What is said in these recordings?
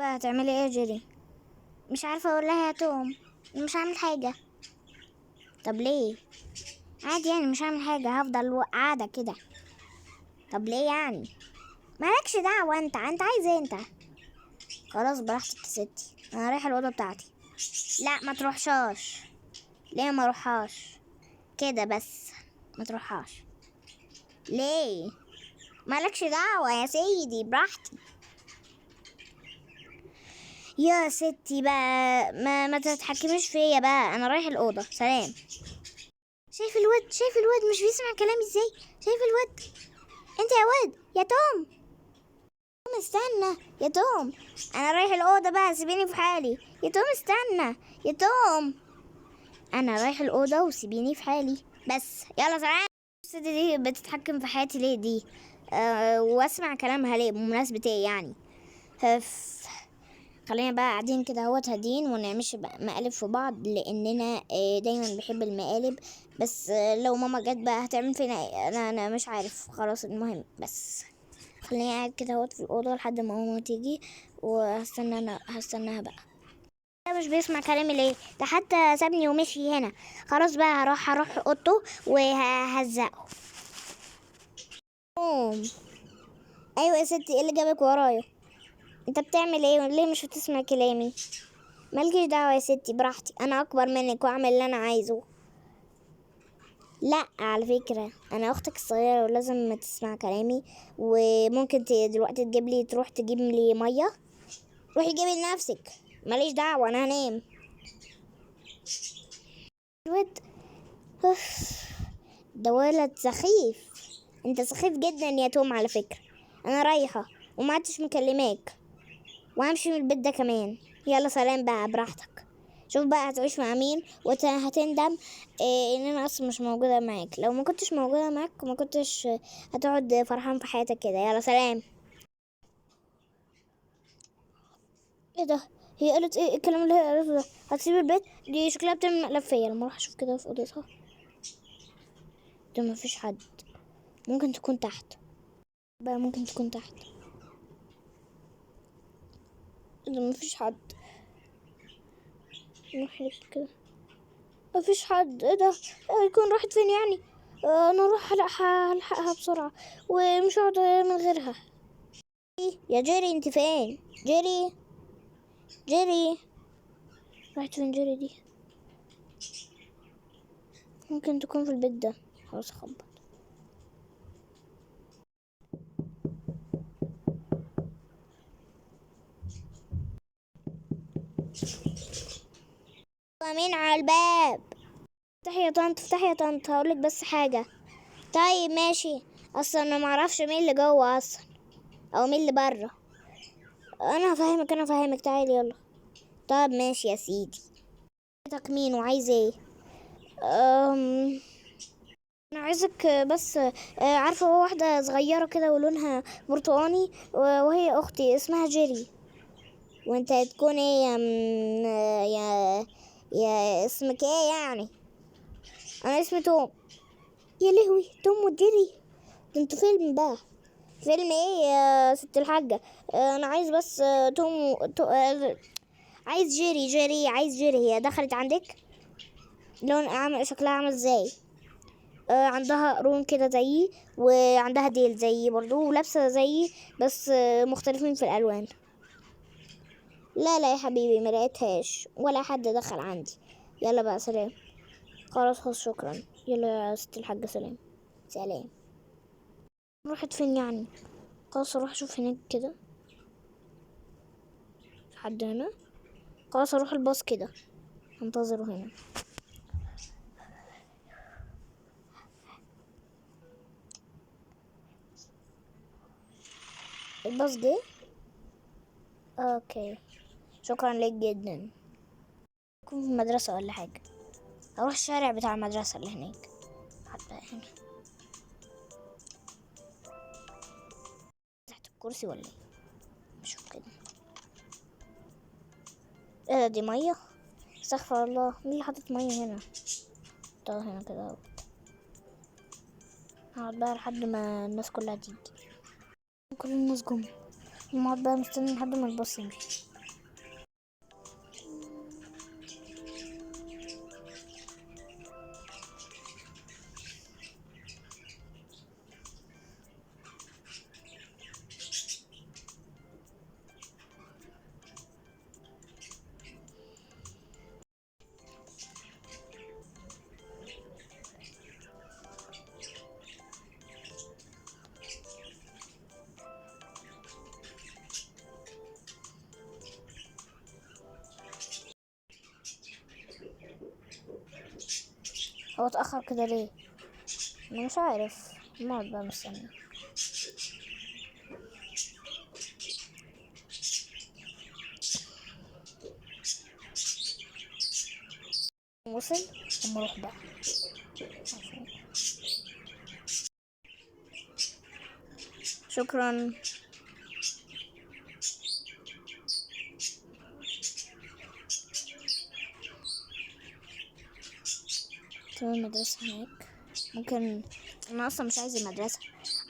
بقى هتعملي ايه يا جيري؟ مش عارفه اقول لها يا توم، مش هعمل حاجة. طب ليه؟ عادي يعني، مش هعمل حاجة، هفضل قاعدة كده. طب ليه يعني؟ مالكش دعوه، انت عايز ايه انت؟ خلاص براحتك يا ستي، انا رايحة الاوضة بتاعتي. لا ما تروحشاش. ليه ما اروحهاش؟ كده بس ما تروحهاش. ليه؟ مالكش دعوه يا سيدي، براحتي يا ستي بقى، ما تتحكميش فيا بقى، انا رايح الاوضة، سلام. شايف الواد؟ شايف الواد مش بيسمع كلامي ازاي؟ شايف الواد؟ انت يا واد يا توم، توم استنى يا توم، انا رايح الاوضة بقى، سيبيني في حالي يا توم، استنى يا توم، انا رايح الاوضة وسيبيني في حالي بس، يلا سلام. الست دي بتتحكم في حياتي ليه دي؟ واسمع كلامها ليه؟ بمناسبة ايه يعني؟ هف. خلينا بقى قاعدين كده اهوت هادين، ونعملش بقى مقالب في بعض، لاننا دايما بنحب المقالب. بس لو ماما جت بقى هتعمل فينا ايه؟ انا مش عارف. خلاص المهم بس خليني قاعد كده اهوت في الاوضة لحد ما ماما تيجي، وهستنى، انا هستناها بقى. ده مش بيسمع كلامي ليه؟ ده حتى سابني ومشي هنا. خلاص بقى هروح اوضته وههزقه. قوم. ايوه يا ستي، ايه اللي جابك ورايا؟ انت بتعمل ايه؟ ليه مش بتسمع كلامي؟ مالكيش دعوه يا ستي، براحتي، انا اكبر منك واعمل اللي انا عايزه. لا على فكرة انا اختك الصغيرة ولازم تسمع كلامي، وممكن دلوقتي تروح تجيب لي مية. روحي جيبي لنفسك، ماليش دعوه، انا هنام. الواد اوف، ده ولد سخيف، انت سخيف جدا يا توم على فكرة. انا رايحة وما عدتش مكلماك، وهمشي من البيت ده كمان. يلا سلام بقى، براحتك. شوف بقى هتعيش مع مين وهتندم ان انا اصلا مش موجودة معاك. لو ما كنتش موجودة معاك ما كنتش هتقعد فرحان في حياتك كده. يلا سلام. ايه ده؟ هي قالت ايه الكلام اللي هي قالته ده؟ هتسيب البيت؟ دي شكلها بتعمل مقلب فيا. لما اروح اشوف كده في اوضتها، ده ما فيش حد. ممكن تكون تحت بقى، ممكن تكون تحت. ده ما فيش حد. نروح هناك كده، ما فيش حد. ايه ده؟ يكون راحت فين يعني؟ انا اروح الحقها بسرعة ومش هقعد من غيرها. يا جيري انت فين؟ جيري، جيري راحت فين جيري دي؟ ممكن تكون في البيت ده. خلاص خبط. مين على الباب؟ افتحي يا طنط، افتحي يا طنط، هقولك بس حاجة. طيب ماشي، اصلا انا معرفش مين اللي جوه اصلا او مين اللي بره. انا هفهمك، انا هفهمك، تعالي يلا. طب ماشي يا سيدي. حضرتك مين وعايز ايه؟ انا عايزك بس، عارفه هو واحدة صغيرة كده ولونها برتقاني، وهي اختي اسمها جيري. وانت هتكون ايه يا يا اسمك ايه يعني؟ انا اسمي توم. يا لهوي، توم وجيري، ده انتوا فيلم بقى. فيلم ايه يا ست الحاجة؟ انا عايز بس، توم عايز جيري، جيري عايز جيري. هي دخلت عندك؟ لون عامل، شكلها عامل ازاي؟ عندها قرون كده زيي، وعندها ديل زيي برضو، ولابسه زيي، بس مختلفين في الالوان. لا لا يا حبيبي، ما لقيتهاش ولا حد دخل عندي. يلا بقى سلام. خلاص خلاص شكرا. يلا يا ست الحاجة سلام. سلام. راحت فين يعني؟ خلاص اروح اشوف هناك كده، في حد هنا؟ خلاص اروح الباص كده، انتظره هنا. الباص جه؟ اوكي شكرا لك جدا. يكون في المدرسة ولا حاجة. اروح الشارع بتاع المدرسة اللي هناك. حتى هنا تحت الكرسي ولا ايه؟ نشوف كده. ايه ده؟ دي مية؟ استغفر الله، مين اللي حاطط مية هنا؟ طب هنا كده اهو. هقعد بقى لحد ما الناس كلها تيجي. كل الناس جم. هقعد بقى مستني لحد ما الباص يمشي. هو اتأخر كده ليه؟ انا مش عارف. نقعد بقى مستني. وصل. اما اروح بقى. شكرا. تمام، المدرسة هناك. ممكن انا اصلا مش عايز المدرسة،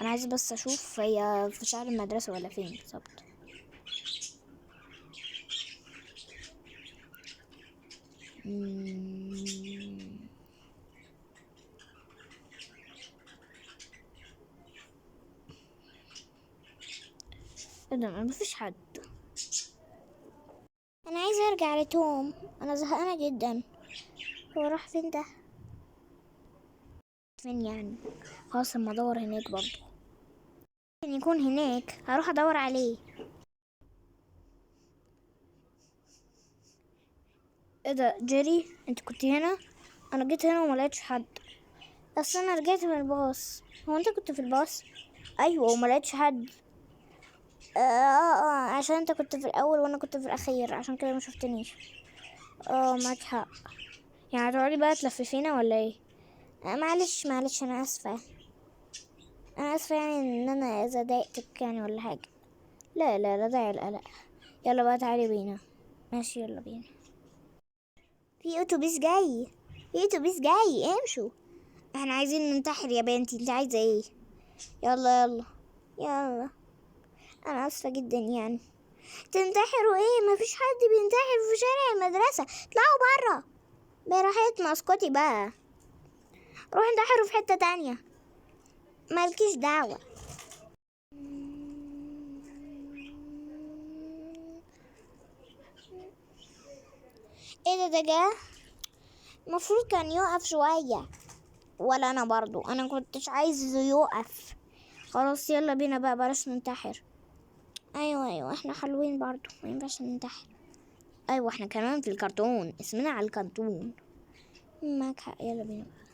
انا عايز بس اشوف هي في شارع المدرسة ولا فين بالظبط. ايه ده؟ مفيش حد. انا عايزه ارجع لتوم، انا زهقانه جدا. هو راح فين ده؟ فين يعني؟ خلاص اما ادور هناك برضو، ممكن يكون هناك، هروح ادور عليه. ايه ده جيري؟ انت كنت هنا؟ انا جيت هنا وما لقيتش حد. اصل انا رجعت من الباص. هو انت كنت في الباص؟ ايوه وما لقيتش حد. عشان انت كنت في الاول وانا كنت في الاخير، عشان كده ما شفتنيش. معاك حق. يعني هتقعدي بقى تلففينا ولا ايه؟ معلش معلش، انا اسفه، انا اسفه يعني ان انا اذا ضايقتك يعني ولا حاجه. لا لا لا داعي القلق. يلا بقى تعالي بينا. ماشي يلا بينا. في اتوبيس جاي، في اتوبيس جاي، امشوا. احنا عايزين ننتحر يا بنتي، انت عايزه ايه؟ يلا يلا يلا. انا اسفه جدا يعني. تنتحروا ايه؟ مفيش حد بينتحر في شارع المدرسه، اطلعوا بره براحتنا. اسكتي بقى، روحي انتحروا في حته تانية، مالكيش دعوه. ايه ده؟ ده جه؟ المفروض كان يقف شويه. ولا انا برضو، انا كنتش عايزه يقف. خلاص يلا بينا بقى، بلاش ننتحر. ايوه ايوه احنا حلوين برضو، ما ينفعش ننتحر. ايوه احنا كمان في الكرتون، اسمنا على الكرتون. معاك حق، يلا بينا بقى.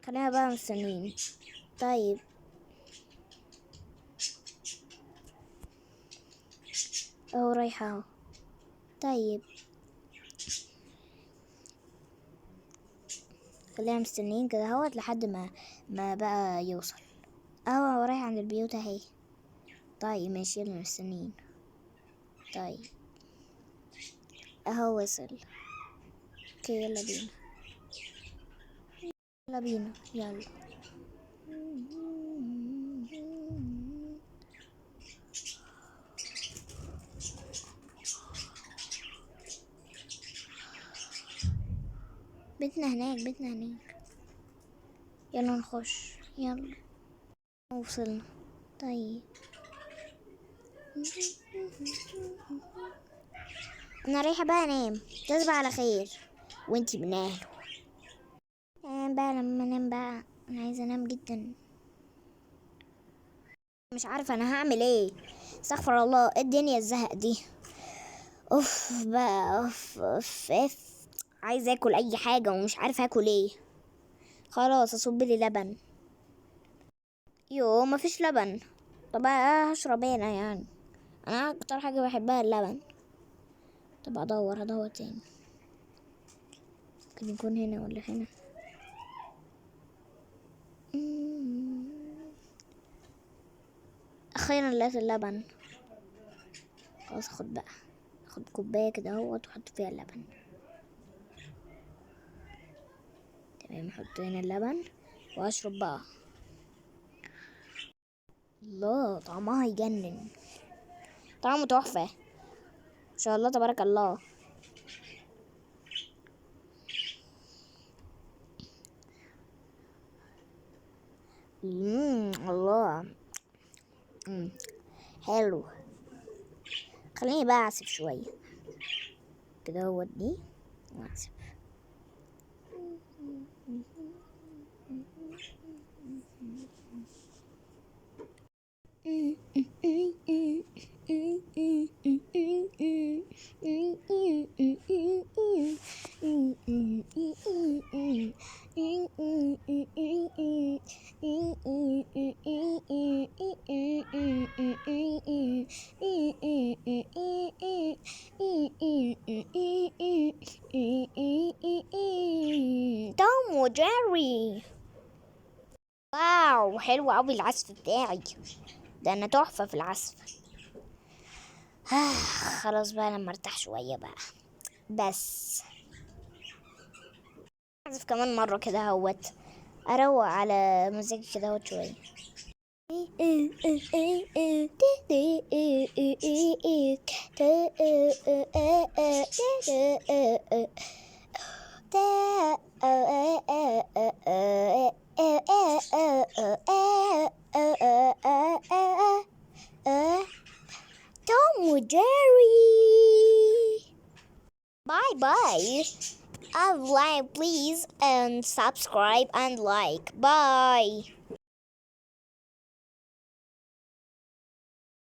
خلينا بقى مستنيين. طيب اهو رايحة اهو. طيب خلينا مستنيين كده اهوت لحد ما بقى يوصل. اهو رايح عند البيوت اهي. طيب ماشي يلا مستنيين. طيب اهو وصل. okay يلا بينا، يلا بينا يلا. بيتنا هناك، بيتنا هناك. يلا نخش، يلا وصلنا. طيب انا رايحه بقى انام، تصبح على خير وانتي من اهله. انام بقى، لما انام بقى انا عايزه انام جدا، مش عارفه انا هعمل ايه. استغفر الله، ايه الدنيا الزهق دي؟ اوف بقى، اوف اوف اوف. عايزه اكل اي حاجه ومش عارفه اكل ايه. خلاص اصب لي لبن. يو مفيش لبن. طب هشرب ايه انا يعني؟ انا اكتر حاجه بحبها اللبن. طب ادور تاني، ممكن يكون هنا ولا هنا. اخيرا لقيت اللبن. خلاص اخد بقى، اخد كوبايه كده اهوت واحط فيها اللبن. تمام، احط هنا اللبن واشرب بقى. الله طعمها يجنن، طعمه تحفه ما شاء الله تبارك الله. الله. حلو. خليني بقى اعسف شويه كده اهوت دي واعسف. توم وجيري. wow، حلو قوي العزف بتاعي ده، انا تحفة في العزف. خلاص بقى، لما ارتاح شوية بقى، بس اعزف كمان مرة كده اهوت، اروق على مزاجي كده اهوت شوية. توم وجيري. Bye bye. Like please and subscribe and like. Bye.